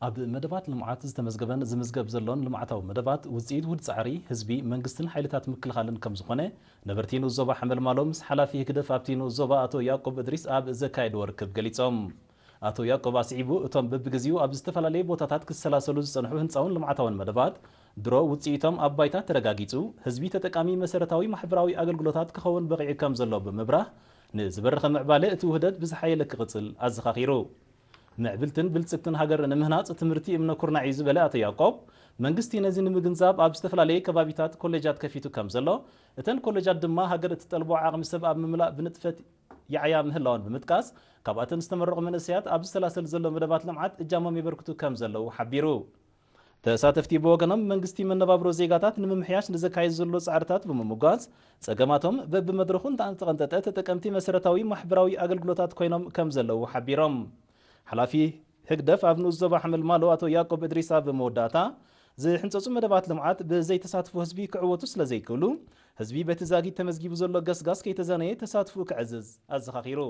ኣብ መደባት ልምዓት ዝተመዝገበን ዝምዝገብ ዘሎን ልምዓታዊ መደባት ውፅኢት ውድ ፃዕሪ ህዝቢ፣ መንግስትን ሓይልታት ምክልኻልን ከም ዝኾነ ነበርቲ ንኡስ ዞባ ሓመልማሎ ምስ ሓላፊ ህግደፍ ኣብቲ ንኡስ ዞባ ኣቶ ያዕቆብ እድሪስ ኣብ ዘካየድዎ ርክብ ገሊፆም። ኣቶ ያዕቆብ ኣስዒቡ፣ እቶም በብግዚኡ ኣብ ዝተፈላለየ ቦታታት ክሰላሰሉ ዝፀንሑ ህንፃውን ልምዓታውን መደባት ድሮ ውፅኢቶም ኣብ ባይታ ተረጋጊፁ ህዝቢ ተጠቃሚ መሰረታዊ ማሕበራዊ ኣገልግሎታት ክኸውን በቒዑ ከም ዘሎ ብምብራህ፣ ንዝበረኸ ምዕባለ እቲ ውህደት ብዝሓየለ ክቕፅል ኣዘኻኺሩ። ምዕብልትን ብልጽግትን ሃገር ንምህናጽ ትምህርቲ እምነ ኩርናዕ እዩ ዝበለ ኣቶ ያዕቆብ፣ መንግስቲ ነዚ ንምግንዛብ ኣብ ዝተፈላለየ ከባቢታት ኮሌጃት ከፊቱ ከም ዘሎ፣ እተን ኮሌጃት ድማ ሃገር እትጠልቦ ዓቕሚ ሰብ ኣብ ምምላእ ብንጥፈት ይዓያ ምህላወን ብምጥቃስ፣ ካብኣተን ዝተመረቑ መንእሰያት ኣብ ዝሰላሰል ዘሎ መደባት ልምዓት እጃሞም የበርክቱ ከም ዘለዉ ሓቢሩ። ተሳተፍቲ ብወገኖም መንግስቲ መነባብሮ ዜጋታት ንምምሕያሽ ንዘካየድ ዘሎ ጻዕርታት ብምምጓስ፣ ጸገማቶም በብመድረኹ እንዳተቐንጠጠ ተጠቀምቲ መሰረታዊ ማሕበራዊ ኣገልግሎታት ኮይኖም ከም ዘለዉ ሓቢሮም። ሓላፊ ህግደፍ ኣብ ንኡስ ዞባ ሓመልማሎ ኣቶ ያዕቆብ እድሪስ ኣብ መወዳእታ፣ ዝሕንጸጹ መደባት ልምዓት ብዘይተሳትፎ ህዝቢ ክዕወቱ ስለ ዘይክእሉ፣ ህዝቢ በቲ ዛጊት ተመዝጊቡ ዘሎ ገስጋስ ከይተዛነየ ተሳትፎኡ ከዕዝዝ ኣዘኻኺሩ።